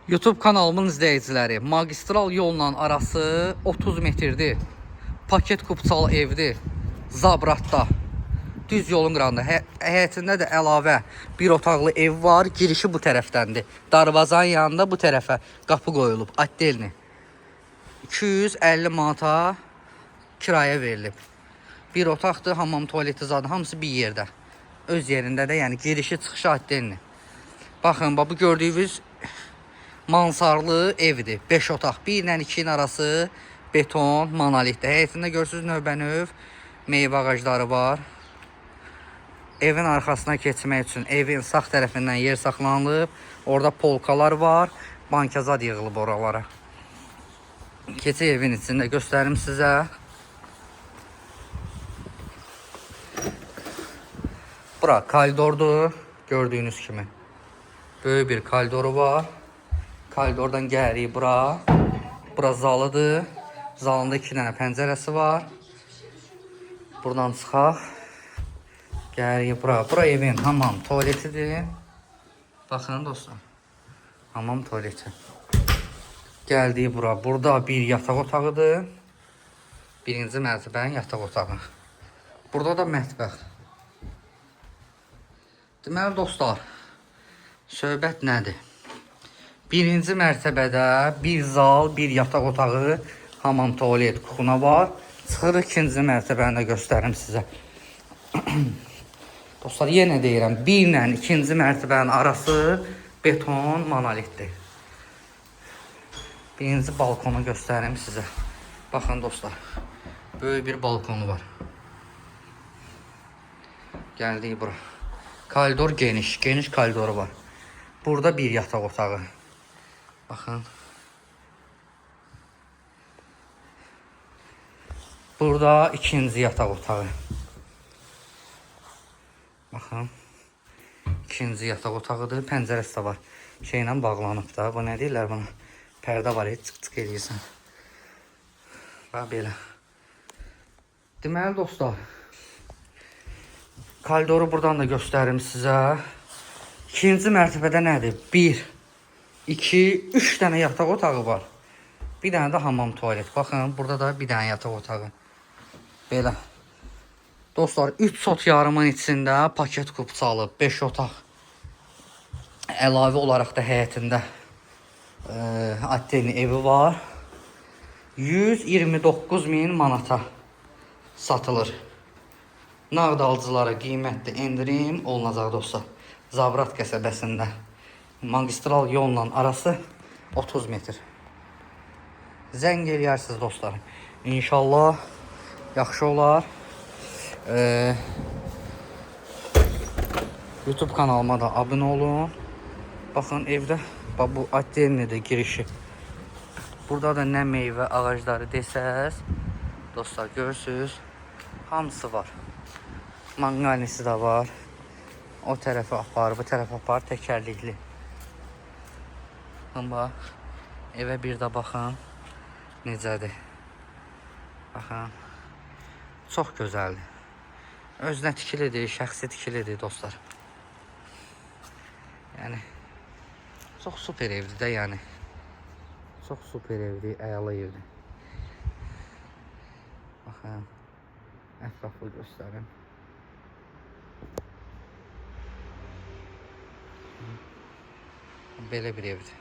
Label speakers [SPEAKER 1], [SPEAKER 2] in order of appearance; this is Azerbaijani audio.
[SPEAKER 1] YouTube kanalımın izləyiciləri, magistral yolla arası 30 metrdir. Paket kupçalı evdir. Zabratda. Düz yolun qırağında. Həyətində də əlavə bir otaqlı ev var. Girişi bu tərəfdəndir. Darvazanın yanında bu tərəfə qapı qoyulub. Отдельный. 250 manata kirayə verilib. Bir otaqdır, hamam, tualeti zadı hamısı bir yerdə. Öz yerində də, yəni girişi, çıxışı отдельный. Baxın, bax bu gördüyünüz mansarlı evdir. 5 otaq. 1 ilə 2-nin arası beton, monolitdir. Həyətində görürsüz növbənöv meyvə ağacları var. Evin arxasına keçmək üçün evin sağ tərəfindən yer saxlanılıb. Orada polkalar var. Bankazad yığılıb oralara. Keçək evin içində göstərim sizə. Bura koridordur. Gördüyünüz kimi. Böyük bir koridoru var. Koridordan gəlirik bura. Bura zalıdır. Zalında 2 dənə pəncərəsi var. Buradan çıxaq. Gəlirik bura. Bura evin hamam tualetidir. Baxın dostlar. Hamam tualeti. Gəldik bura. Burada bir yataq otağıdır. Birinci mərtəbənin yataq otağı. Burada da mətbəx. Deməli dostlar, söhbət nədir? Birinci mərtəbədə bir zal, bir yataq otağı, hamam, tualet, kuxuna var. Çıxırıq ikinci mərtəbəni də göstərim sizə. Dostlar, yenə deyirəm, bir ilə ikinci mərtəbənin arası beton monolitdir. Birinci balkonu göstərim sizə. Baxın dostlar, böyük bir balkonu var. Gəldik bura. Koridor geniş, geniş koridoru var. Burada bir yataq otağı. Baxın. Burada ikinci yataq otağı. Baxın. İkinci yataq otağıdır. Pəncərəsi də var. Şeylə bağlanıb da. Bu nə deyirlər buna? Pərdə var, çıx çıx eləyirsən. Bax belə. Deməli dostlar, koridoru buradan da göstərim sizə. İkinci mərtəbədə nədir? 1, 2, 3 dənə yataq otağı var. Bir dənə də hamam tualet. Baxın, burada da bir dənə yataq otağı. Belə. Dostlar, 3 sot yarımın içində paket kupçalı 5 otaq. Əlavə olaraq da həyətində отдельный evi var. 129 min manata satılır. Nağd alıcılara qiymətli endirim olunacaq dostlar. Zabrat qəsəbəsində magistral yolla arası 30 metr. Zəng eləyərsiniz dostlarım. İnşallah yaxşı olar. YouTube kanalıma da abunə olun. Baxın evdə bax bu отдельныйdir girişi. Burada da nə meyvə ağacları desəz, dostlar görürsüz, hamısı var. Manqanisi də var. O tərəfə apar, bu tərəfə apar, təkərlikli. Baxın bax. Evə bir də baxın necədir. Baxın. Çox gözəldir. Özünə tikilidir, şəxsi tikilidir dostlar. Yəni çox super evdir də yəni. Çox super evdir, əla evdir. Baxın. Ətraflı göstərim. Belə bir evdir.